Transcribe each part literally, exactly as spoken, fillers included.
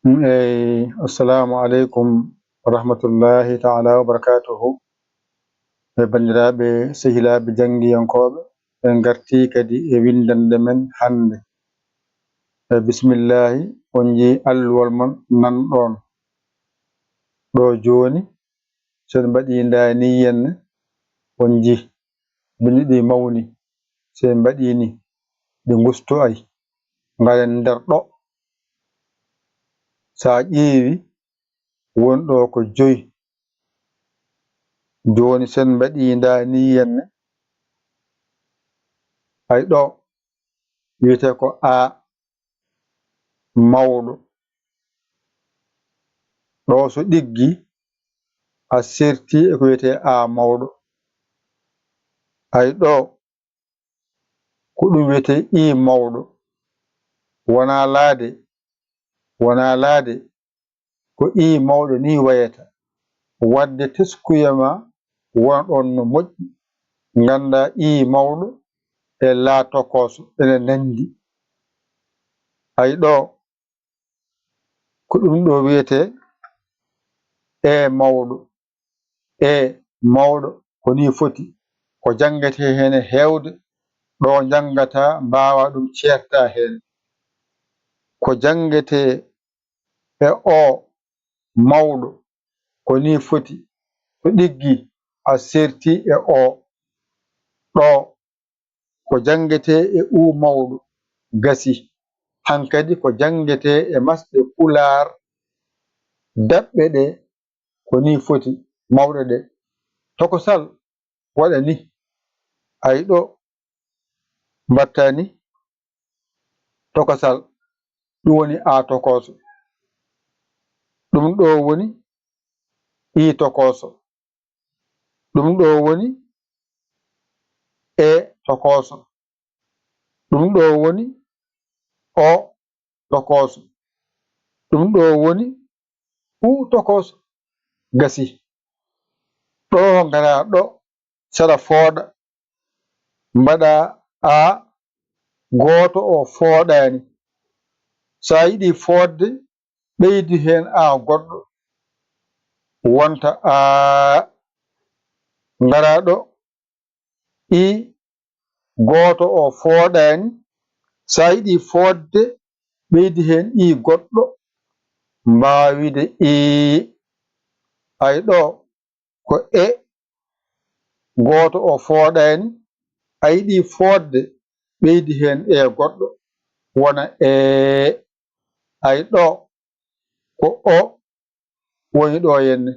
Eey, assalamu aleykum wa rahmatullahi taala wa barakatuhu. E banndiraaɓe, sehilaaɓe janngiyankooɓe, en ngartii kadi e winndannde men hannde. E bismillaahi, on njii alluwal mon nan ɗoon. Ɗo jooni, so en mbaɗii ndaa nii henne, on njii, binndi ɗi mawni. So en mbaɗii nii, ɗi ngustoay, ngaren nder ɗo. So a ƴeewi, won ɗo ko joyi. Jooni, so en mbaɗii ndaa nii henne, ay ɗo, wiyetee ko A mawɗo. Ɗo so ɗiggi, a serti e ko wiyetee A mawɗo. Ay ɗo, ko ɗum wiyetee I mawɗo. Wonaa laade, wonaa laade, ko I mawɗo nii wayata. Waɗde teskuya ma wona ɗoon no moƴƴi. Nganndaa I mawɗo e laa tokooso ene nanndi. Ay ɗo, ko ɗum ɗo wiyetee E mawɗo. E mawɗo, ko nii foti. Ko janngetee heen e heewde, ɗo njanngataa, mbaawaa ɗum ceertaa heen. Ko janngetee e O mawɗo, ko nii foti. So ɗiggi, a serti e O. Ɗo, ko janngetee e U mawɗo, gasi. Hankadi ko janngetee e masɗe Pulaar, daɓɓe ɗe, ko nii foti, mawɗe ɗe. Tokosal waɗa nii. Ay ɗo, mbaɗta nii. Tokosal, ɗum woni A tokooso. Ɗum ɗo woni I tokooso. Ɗum ɗo woni E tokooso. Ɗum ɗo woni O tokooso. Ɗum ɗo woni U tokooso. Gasi. Ɗo ngara ɗo, saɗa fooɗa. Mbaɗa A gooto o fooɗaani. So a yiɗi fooɗde, ɓeydi heen A goɗɗo. Wonta A. Ngara ɗo, I gooto o fooɗaani. So a yiɗi fooɗde, ɓeydi heen I goɗɗo. Mbaawide I. Ay ɗo, ko E gooto o fooɗaani. A yiɗi fooɗde, ɓeydi heen E goɗɗo, wona E. Ay ɗo, ko O woni ɗo henne,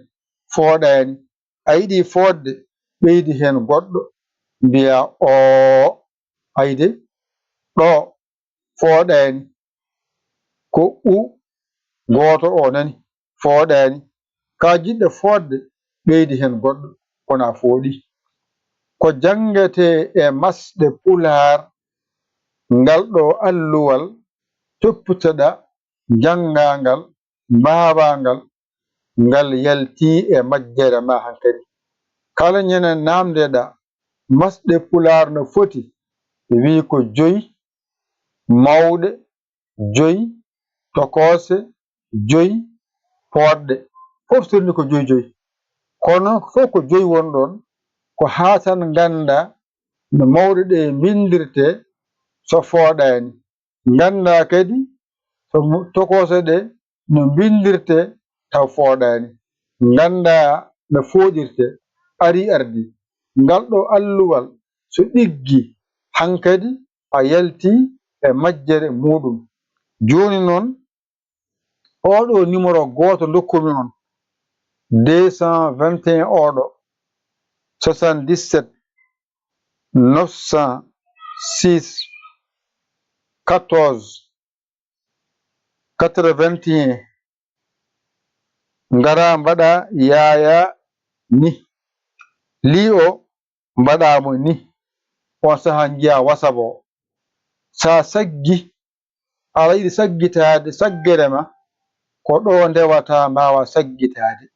fooɗaani. A yiɗi fooɗde, ɓeydi heen goɗɗo, mbiyaa O. Ayde, ɗo fooɗaani. Ko U gooto o nani, fooɗaani. Ka jiɗɗo fooɗde, ɓeydi heen goɗɗo, kono a fooɗi. Ko janngetee e masɗe Pulaar, ngal ɗo alluwal, toppitoɗa, njanngaa ngal, mbaawaa ngal, ngal yaltii e majjere ma hankadi. Kala ñande naamndeɗaa, masɗe Pulaar no foti, wii ko joyi, mawɗe joyi, tokoose joyi, fooɗɗe. Fof so ni ko joyi joyi. Kono fof ko joyi won ɗoon, ko haa tan nganndaa no mawɗe ɗe mbinndirtee so fooɗaani. Nganndaa kadi so mo-, tokoose ɗe no mbinndirtee taw fooɗaani. Nganndaa no fooɗirtee, arii ardii. Ngal ɗo alluwal so ɗiggi, hankadi a yaltii e majjere muuɗum. Jooni noon, oo ɗo numéro gooto ndokkumi on, deux cent vingt et un oo ɗo, soixante-dix-sept, neuf cent six, quatorze, quatre-vingt-un. Ngara mbaɗa Yaayaa ni. Lii o mbaɗa mo ni. On sahaa njiyaa WhatsApp o. Sa saggi, aɗa yiɗi saggitaade saggere ma, ko ɗo ndewata mbaawa saggitaade.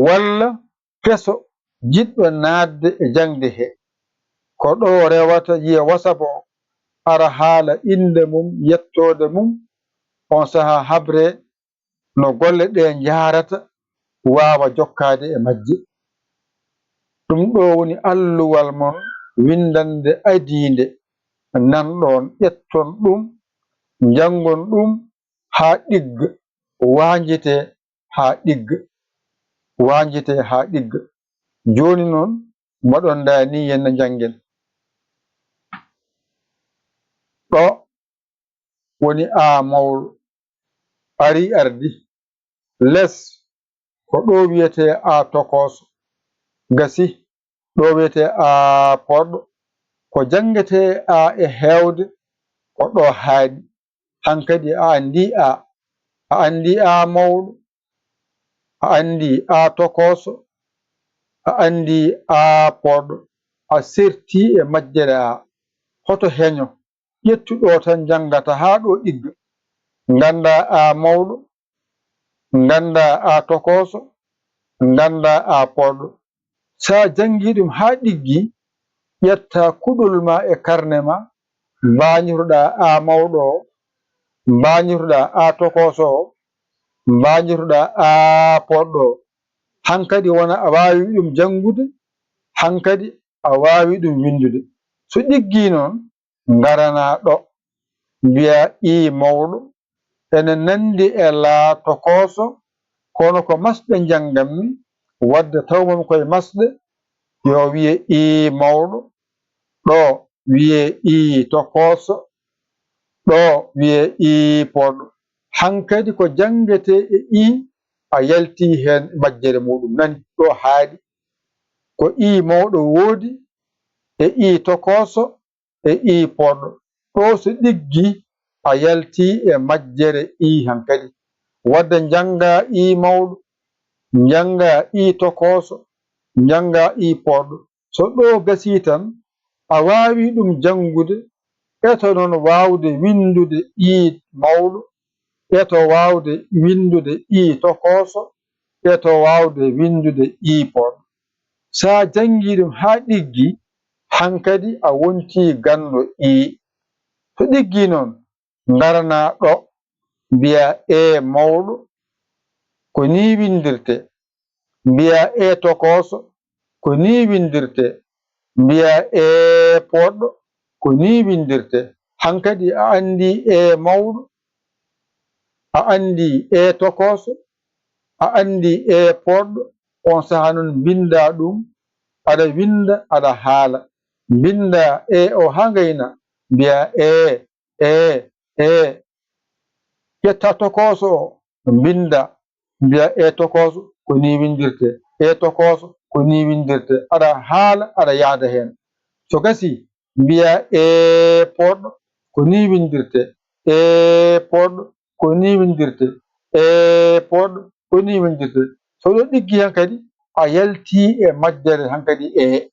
Walla keso jiɗɗo naatde e jaŋde he, ko ɗo rewata yiya WhatsApp o, ara haala innde mum, yettoode mum, on sahaa habree no golle ɗee njahrata, waawa jokkaade e majje. Ɗum ɗoo woni alluwal mon winndannde adiinde, nanɗon, ƴetton ɗum, njanngon ɗum haa ɗigga, waanjitee haa ɗigga, waanjitee haa ɗigga. Jooni noon, mbaɗon ndaa nii, yen njanngen. Ɗo woni A mawɗo, arii ardii. Les, ko ɗo wiyetee A tokooso, gasii. Ɗo wiyetee A poɗɗo, ko janngetee A e heewde, ko ɗo haaɗi. Hankadi a anndii A, a anndii A mawɗo, a anndii A tokooso, a anndii A poɗɗo, a sertii e majjere A. Hoto heño, ƴettu ɗo tan, njanngata haa ɗo ɗigga. Nganndaa A mawɗo, nganndaa A tokooso, nganndaa A poɗɗo. So a janngii ɗum haa ɗiggi, ƴettaa kuɗol ma e karne ma, mbaañortoɗaa A mawɗo o, mbaañortoɗaa A tokooso o, mbaañortoɗaa A poɗɗo o. Hankadi wona a waawi ɗum janngude, hankadi a waawi ɗum winndude. So ɗiggii noon, ngaranaa ɗo, mbiyaa I mawɗo, ene nanndi e La tokooso, kono ko masɗe njannganmi, wadde tawmami koye masɗe, yo wiye I mawɗo, ɗo wiye I tokooso, ɗo wiye I poɗɗo. Hankadi ko janngetee e I, a yaltii heen majjere muuɗum, nani, ɗo haaɗi. Ko I mawɗo woodi, e I tokooso, e I poɗɗo. Ɗo so ɗiggi, a yaltii e majjere I hankadi. Wadde njanngaa I mawɗo, njanngaa I tokooso, njanngaa I poɗɗo. So ɗo gasii tan, a waawi ɗum janngude, eto noon waawde winndude I mawɗo, eto waawde winndude I tokooso, eto waawde winndude I poɗɗo. So a janngii ɗum haa ɗiggi, hankadi a wontii ganndo I. So ɗiggii noon, ngaranaa ɗo, mbiyaa E mawɗo, ko nii winndirtee. Mbiyaa E tokooso, ko nii winndirtee. Mbiyaa E poɗɗo, ko nii winndirtee. Hankadi a anndii E mawɗo, a anndii E tokooso, a anndii E poɗɗo, oon sahaa noon mbinndaa ɗum, aɗa winnda, aɗa haala. Mbinndaa E o haa ngayna, mbiyaa E, E, E. Ƴettaa tokooso o, mbinndaa, mbiyaa E tokooso, ko nii winndirtee, E tokooso, ko nii winndirtee. Aɗa haala, aɗa yahda heen. So gasii, mbiyaa E poɗɗo, ko nii winndirtee, E poɗɗo, ko nii winndirtee, E poɗɗo, ko nii winndirtee. So ɗo ɗiggi hankadi, a yaltii e majjere hankadi E.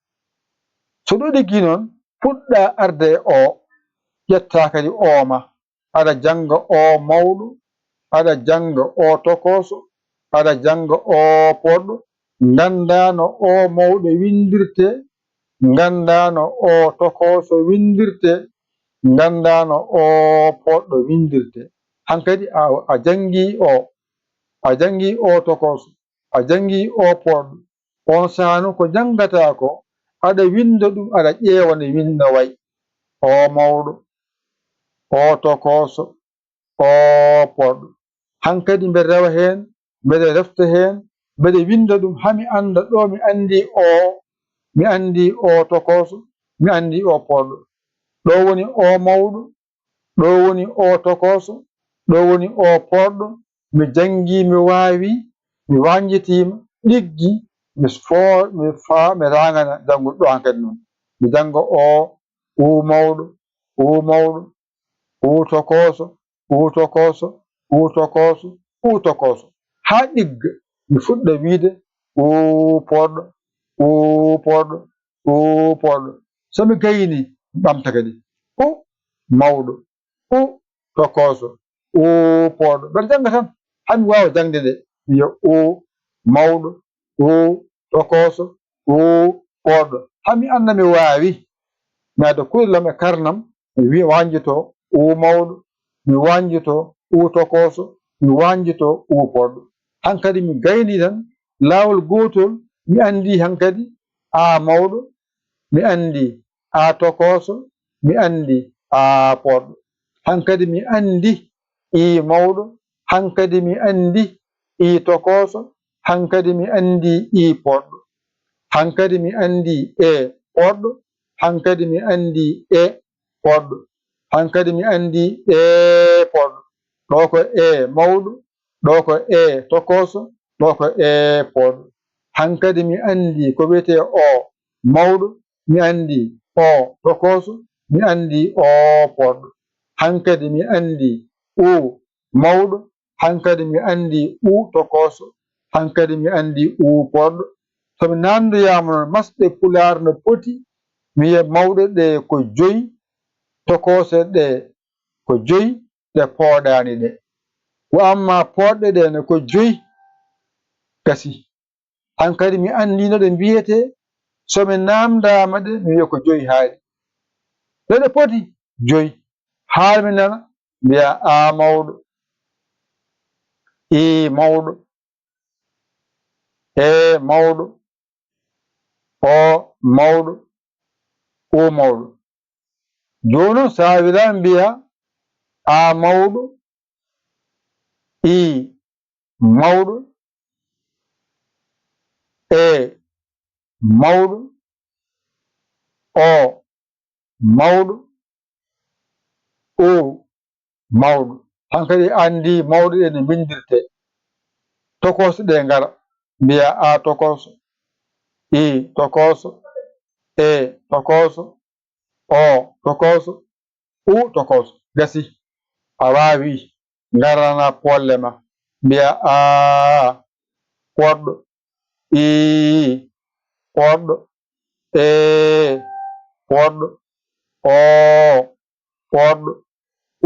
So ɗo ɗiggi noon, puɗɗaa arde e O, ƴettaa kadi O ma. Aɗa jannga O mawɗo, aɗa jannga O tokooso, aɗa jannga O poɗɗo, nganndaa no O mawɗo winndirtee, nganndaa no O tokooso winndirtee, nganndaa no O poɗɗo winndirtee. Hankadi a, a janngii O, a janngii O tokooso, a janngii O poɗɗo. Oon sahaa noon ko njanngataa ko, aɗa winnda ɗum, aɗa ƴeewa no win-, no wayi. O mawɗo, O tokooso, O poɗɗo. Hankadi mbeɗa rewa heen, mbeɗa refta heen, mbeɗa winnda ɗum haa mi annda ɗo mi anndii O, mi anndii O tokooso, mi anndii O poɗɗo. Ɗo woni O mawɗo, ɗo woni O tokooso, ɗo woni O poɗɗo. Mi janngii, mi waawii, mi wañjitiima, ɗiggi, mi foo-, mi faa-, mi raangana janngude ɗo hankadi noon. Mi jannga O, U mawɗo, U mawɗo, U tokooso, U tokooso, U tokooso, U tokooso. Haa ɗigga, mi fuɗɗa wiyde U poɗɗo, U poɗɗo, U poɗɗo. So mi gaynii, mi ɓamta kadi. U mawɗo, U tokooso, U poɗɗo. Mbeɗa jannga tan, haa mi waawa jaŋde nde. Mi wiya U mawɗo, U tokooso, U poɗɗo. Haa mi annda mi waawi. Mi adda kuɗel am e karnam, mi wi-, wañjito U mawɗo, mi wañjito u tokooso, mi waanjito u poɗɗo. Hankadi mi gayni tan laawol gootol, mi anndi hankadi a mawɗo, mi anndi a tokooso, mi anndi a poɗɗo. Hankadi mi anndi i mawɗo, hankadi mi anndi i tokooso, hankadi mi anndi i poɗɗo. Hankadi mi anndi e poɗɗo, hankadi mi anndi e poɗɗo. Hankadi mi anndi e poɗɗo. Ɗo ko e mawɗo, ɗo ko e tokooso, ɗo ko e poɗɗo. Hankadi mi anndi ko wiyetee o mawɗo, mi anndi o tokooso, mi anndi o poɗɗo. Hankadi mi anndi u mawɗo, hankadi mi anndi u tokooso, hankadi mi anndi u poɗɗo. So mi naamndoyaama noon, masɗe Pulaar no poti, mi wiya mawɗe ɗe ko joyi, tokoose ɗe ko joyi, ɗe pooɗaani ɗe. Wa amma pooɗɗe ɗe ne ko joyi, gasi. Hankadi mi anndi no ɗe mbiyetee, so mi naamndaama ɗe, mi wiya ko joyi haaɗi. Ɗe ɗe poti? Joyi. Haa mi nana, mbiya a mawɗo, i mawɗo, e mawɗo, o mawɗo, u mawɗo. Jooni noon, so a wilaa, mbiya a mawɗo, i mawɗo, e mawɗo, o mawɗo, u mawɗo. Hankadi anndi mawɗe ɗe no mbinndirtee. Tokooso ɗe ngara, mbiya a tokooso, i tokooso, e tokooso, o tokooso, u tokooso. Gasi, a waawi, ngarana poolle ma, mbiya a poɗɗo, i poɗɗo, e poɗɗo, o poɗɗo,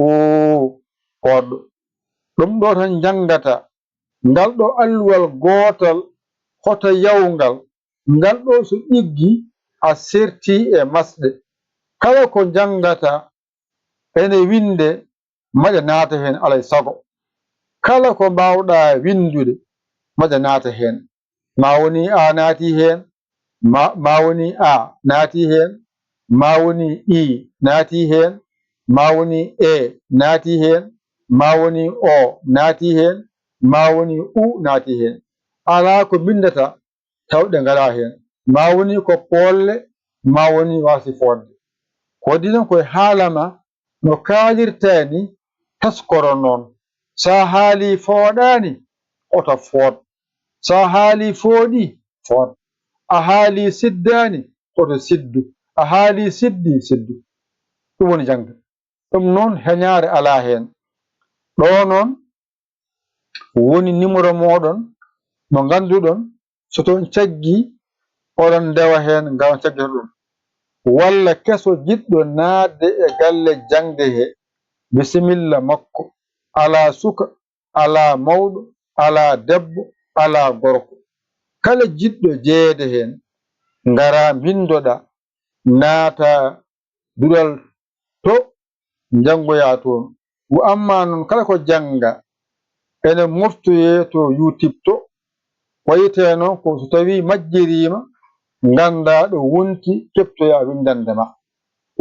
u poɗɗo. Ɗum ɗo tan njanngata. Ngal ɗo alluwal gootal, hoto yaw ngal. Ngal ɗo so ɗiggi, a serti e masɗe. Kala ko njanngata ene winnde, maƴa naata heen alay sago. Kala ko mbaawɗaa winndude, maƴa naata heen. Ma woni a naati heen, ma, ma woni a naati heen, ma woni i naati heen, ma woni e naati heen, ma woni o naati heen, ma woni u naati heen. Alaa ko mbinndata taw ɗe ngalaa heen. Ma woni ko poolle, ma woni waasi fooɗde. Ko waɗi noon ko e haala ma, no kaalirtaa ni, taskoro noon. So a haalii fooɗaani, hoto fooɗ. So a haalii fooɗii, fooɗ. A haalii siddaani, hoto siddu. A haalii siddii, siddu. Ɗum woni jaŋde. Ɗum noon heñaare alaa heen. Ɗo noon woni numéro mooɗon mo ngannduɗon, so toon caggi, oɗon ndewa heen ngam caggito ɗum. Walla keso jiɗɗo naatde e galle jaŋde he, bisimilla makko, alaa suka, alaa mawɗo, alaa debbo, alaa gorko. Kala jiɗɗo jeyeede heen, ngaraa mbinndoɗaa, naataa duɗal to njanngoyaa toon. Wa amma noon, kala ko jannga ene moftoyee to YouTube to, wayitee noon ko so tawii majjiriima, nganndaa ɗo wonti, keɓtoyaa winndannde ma.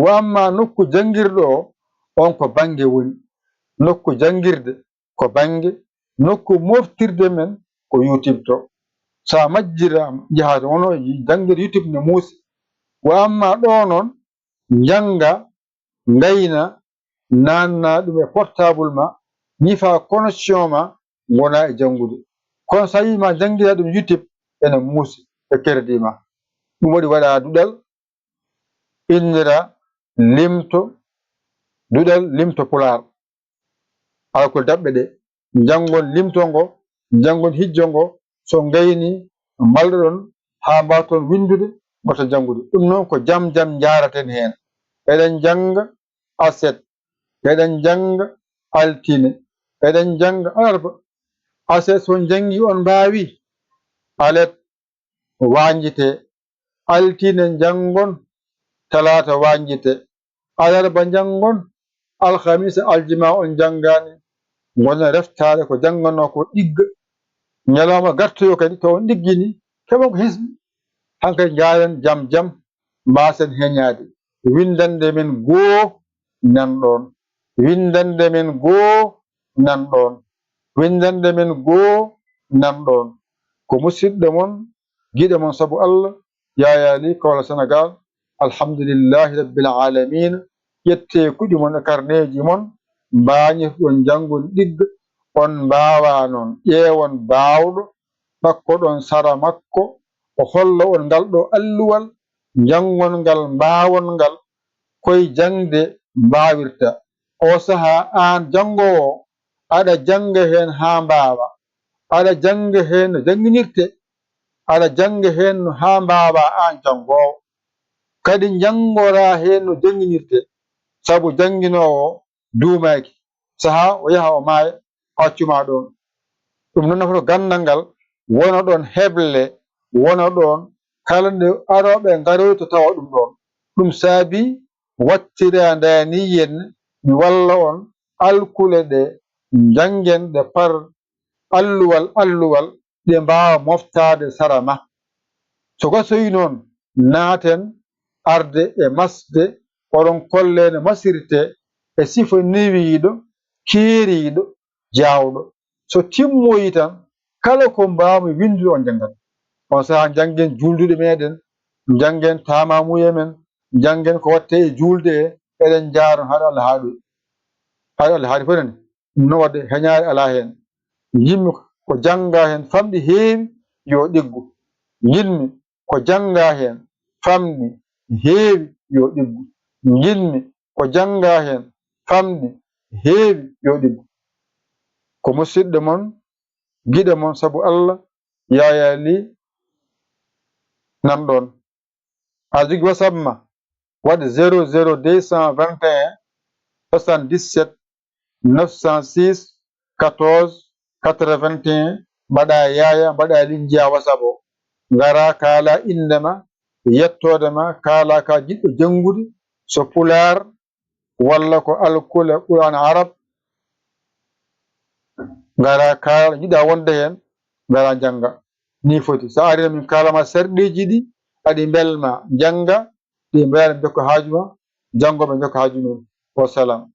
Wa amma nokku janngirɗo o, on ko bannge woni. Nokku janngirde ko bannge, nokku moftirde men ko YouTube to. So a majjiraama, njahaa to, wano janngirde YouTube ne muusi. Wa amma ɗo noon, njannga, ngayna, naanna ɗum e portable ma, ñifa connexion ma, ngona e janngude. Kono so a wii ma janngira ɗum YouTube, ene muusi e crédit ma. Ɗum waɗi waɗa duɗal, innira limto, duɗal limto Pulaar. Alkol daɓɓe ɗe, njanngon limto ngo, njanngon hijjo ngo, so ngayni, mbalɗoɗon haa mbaaton winndude, mbaɗton janngude. Ɗum noon ko jam jam njaaraten heen. Eɗen njannga aset, eɗen njannga altine, eɗen njannga alarba. Aset so on njanngi, on mbaawi, alet wañjitee. Altine njanngon, talaata wañjitee. Alarba njanngon, alhamisa, aljuma on njanngaani. ngona reftaade ko jannganoo ko ɗigga. Ñalawma gartoyo kadi, to on ɗiggini, keɓon ko hesɗi. Hankadi njaaren jam jam, mbaasen heñaade. Winndannde men goo nan ɗoon. Winndannde men goo nan ɗoon. Winndannde men goo nan ɗoon. Ko musidɗo mon, giɗo mon sabu Allah, Yaya Ly, Kaolack, Senegal. Alhamdulillahi Rabbil Aalamiina. Ƴettee kuɗi mon e karneeji mon, mbaañirɗon janngol ɗigga. On mbaawaa noon, ƴeewon baawɗo, ɗakkoɗon sara makko, o holla on ngal ɗo alluwal, njanngon ngal, mbaawon ngal, koye jaŋde mbaawirta. Oo sahaa, aan janngoowo o, aɗa jannga heen haa mbaawa, aɗa jannga heen no jannginirtee, aɗa jannga heen no haa mbaawaa aan janngoowo. Kadi njanngoraa heen no jannginirtee, sabu jannginoowo o duumaaki, sahaa o yaha o maaya, o accu ma ɗoon. Ɗum noon nafata ganndal ngal, wonoɗon heble, wonoɗon kala nde arooɓe ngaroyta tawa ɗum ɗoon. Ɗum saabii wattiraandaani en mi walla on alkule ɗe, njanngen ɗe par alluwal alluwal, ɗe mbaawa moftaade sara ma. So gasoyi noon, naaten arde e masde, oɗon kolle no masirtee e sifa newiiɗo, keeriiɗo, jaawɗo. So timmoyi tan, kala ko mbaawmi winndude on njanngat. On sahaa njanngen juulduɗe meeɗen, njanngen taamaamuye men, njanngen ko waɗtee e juulde e, eɗen njaaron haɗa Allah haaɗoyi. Haɗa Allah haaɗi fof nani. Ɗum noon waɗde heñaare alaa heen. Njiɗmi ko janngaa heen famɗi heewi yo ɗiggu. Njiɗmi ko janngaa heen famɗi heewi yo ɗiggu. Njiɗmi ko janngaa heen famɗi heewi yo ɗiggu. Ko musidɗo mon, giɗo mon sabu Allah, Yaya Ly nan ɗoon. Aɗa jogii WhatsApp ma? Waɗ zéro zéro deux cent vingt et un soixante-dix-sept neuf cent six quatorze quatre-vingt-un, mbaɗa Yaya, mbaɗa Ly njiyaa WhatsApp o. Ngara kaala innde ma, yettoode ma, kaala ka jiɗɗo janngude, so Pulaar walla ko alkule Qur'aan Arab, ngara kaala ɗo njiɗɗa wonde heen, ngara njannga. Nii foti. So a arii min kaala ma sarɗiiji ɗi, aɗi mbel ma njannga, ɗi mbela min jokka haaju ma, janngo ɓe jokka haaju men. Wa salaam.